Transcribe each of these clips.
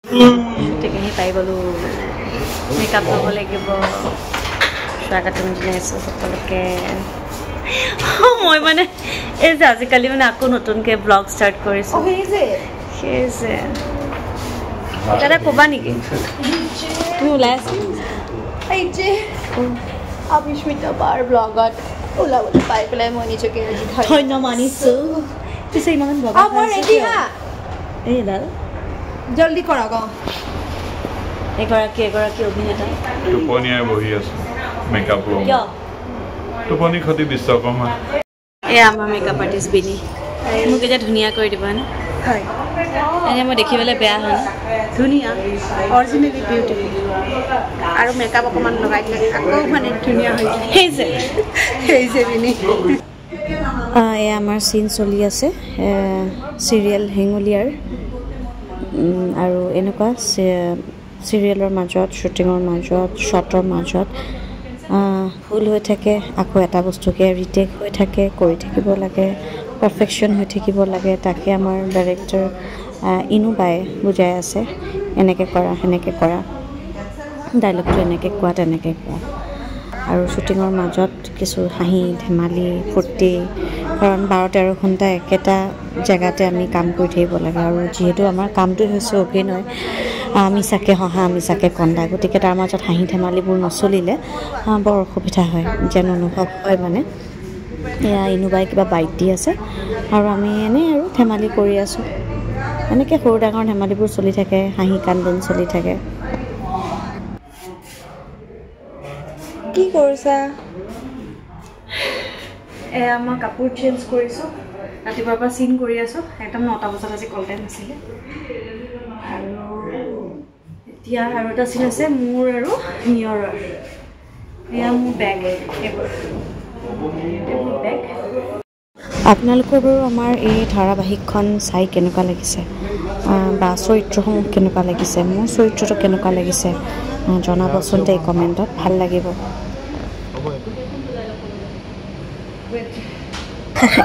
Shooting আহি পাই গ'লোঁ, মেকআপ ল'ব লাগিব। স্বাগতম জনাইছোঁ সকলোকে। মই মানে এই যে আজিকালি মানে আকৌ নতুনকৈ ব্লগ ষ্টাৰ্ট কৰিছোঁ। সেই যে কিবা এটা ক'বা নেকি? তুমি ওলাই আছা? এই যে অভিস্মিতা বাৰ ব্লগত ওলাবলৈ পাই পেলাই মই নিজকে আজি ধন্য মানিছোঁ। পিছে ইমান বগা মই ৰেডি। হা, এইডাল জলদি কৰক। এগৰাকী অভিনেতা। টোপনিয়াই বহি আছো মেকআপ ৰুম। টোপনি খতি বিশ্বকৰ্মা। এয়া আমাৰ মেকআপ আৰ্টিষ্ট বিনি, মোক এতিয়া ধুনীয়া কৰি দিব হয়নে? হয়। এনে মই দেখিবলৈ বেয়া হয়? ধুনীয়া, অৰিজিনেলি বিউটিফুল। আৰু মেকআপ অকণমান লগাই দিলে আকৌ মানে ধুনীয়া হৈ যায়। সেই যে বিনি। এয়া আমাৰ চিন চলি আছে চিৰিয়েল হেঙুলীয়াৰ। আৰু এনেকুৱা চিৰিয়েলৰ মাজত, শ্বুটিঙৰ মাজত, শ্বটৰ মাজত ভুল হৈ থাকে, আকৌ এটা বস্তুকে ৰিটেক হৈ থাকে, কৰি থাকিব লাগে, পাৰফেকশ্যন হৈ থাকিব লাগে। তাকে আমাৰ ডাইৰেক্টৰ ইনুবাই বুজাই আছে, এনেকৈ কৰা, সেনেকৈ কৰা, ডাইলগটো এনেকৈ কোৱা, তেনেকৈ কোৱা। আৰু শ্বুটিঙৰ মাজত কিছু হাঁহি ধেমালি ফূৰ্তি, কাৰণ 12-13 ঘণ্টা একেটা জেগাতে আমি কাম কৰি থাকিব লাগে। আৰু যিহেতু আমাৰ কামটোৱে হৈছে অভিনয়, মিছাকৈ হঁহা মিছাকৈ কন্দা, গতিকে তাৰ মাজত হাঁহি ধেমালিবোৰ নচলিলে বৰ অসুবিধা হয় যেন অনুভৱ হয়। মানে এয়া ইনুবাই কিবা বাইট দি আছে আৰু আমি এনেই আৰু ধেমালি কৰি আছোঁ। এনেকৈ সৰু ডাঙৰ ধেমালিবোৰ চলি থাকে, হাঁহি কান্দোন চলি থাকে। কি কৰিছা? এয়া মই কাপোৰ চেঞ্জ কৰিছোঁ, ৰাতিপুৱাৰ পৰা চিন কৰি আছোঁ। একদম 9টা বজাত আজি কল টাইম আছিলে। আৰু এতিয়া আৰু এটা চিন আছে মোৰ আৰু নিয়ৰৰ। এয়া মোৰ বেগ, এইবোৰ বেগ। আপোনালোকৰ বাৰু আমাৰ এই ধাৰাবাহিকখন চাই কেনেকুৱা লাগিছে বা চৰিত্ৰসমূহ কেনেকুৱা লাগিছে, মোৰ চৰিত্ৰটো কেনেকুৱা লাগিছে জনাবচোন দেই কমেণ্টত, ভাল লাগিব।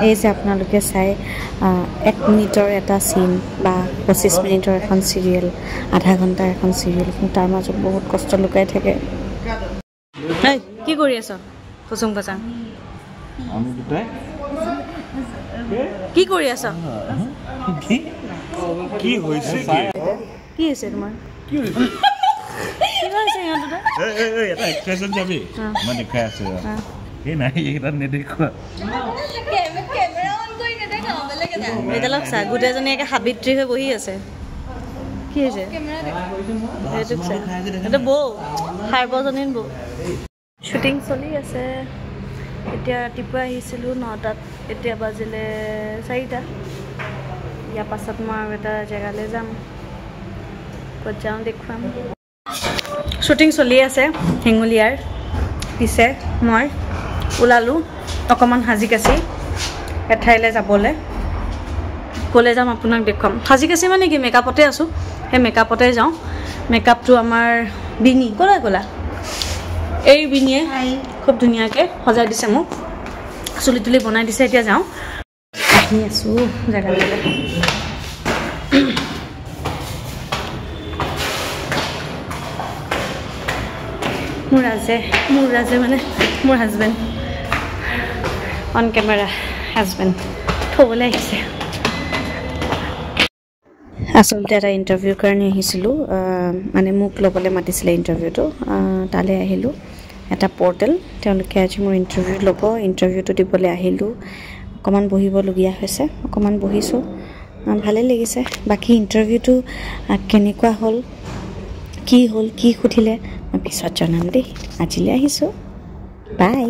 এই যে আপোনালোকে চাই 1 মিনিটৰ এটা চিন বা 25 মিনিটৰ এখন চিৰিয়েল, আধা ঘণ্টাৰ এখন চিৰিয়েল, কিন্তু তাৰ মাজত বহুত কষ্ট লুকাই থাকে। কি কৰি আছ ফুচুং ফাচাং? কি কৰি আছ? কি হৈছে? কি হৈছে তোমাৰ? কি হৈছে? এটা এক্সপ্ৰেছন যাবি, মই দেখুৱাই আছো। এই নাই, এইকেইটা নেদেখুৱা। এইডালক চা, গোটেইজনী একে সাবিত্ৰী হৈ বহি আছে। কি হৈছে? এইটোক চা, এইটো বৌ, সাৰ্বজনীন বৌ। শ্বুটিং চলি আছে। এতিয়া ৰাতিপুৱা আহিছিলোঁ 9টাত, এতিয়া বাজিলে 4টা। ইয়াৰ পাছত মই আৰু এটা জেগালৈ যাম, ক'ত যাওঁ দেখুৱাম। শ্বুটিং চলি আছে হেঙুলীয়াৰ। পিছে মই ওলালোঁ অকণমান সাজি কাচি এঠাইলৈ যাবলৈ। ক'লৈ যাম আপোনাক দেখুৱাম। সাজি কাচি মানে কি, মেকআপতে আছোঁ, সেই মেকআপতে যাওঁ। মেকআপটো আমাৰ বিনি, ক'লৈ গ'লা? এই বিনিয়ে খুব ধুনীয়াকৈ সজাই দিছে মোক, চুলি তুলি বনাই দিছে। এতিয়া যাওঁ, আহি আছোঁ জেগালৈ। মোৰ ৰাজে মানে মোৰ হাজবেণ্ড, অন কেমেৰা হাজবেণ্ড থ'বলৈ আহিছে। আচলতে এটা ইণ্টাৰভিউৰ কাৰণে আহিছিলোঁ, মানে মোক ল'বলৈ মাতিছিলে ইণ্টাৰভিউটো, তালৈ আহিলোঁ। এটা পৰ্টেল, তেওঁলোকে আজি মোৰ ইণ্টাৰভিউ ল'ব, ইণ্টাৰভিউটো দিবলৈ আহিলোঁ। অকণমান বহিবলগীয়া হৈছে, অকণমান বহিছোঁ, ভালেই লাগিছে। বাকী ইণ্টাৰভিউটো কেনেকুৱা হ'ল, কি হ'ল, কি সুধিলে মই পিছত জনাম দেই। আজিলৈ আহিছোঁ, বাই।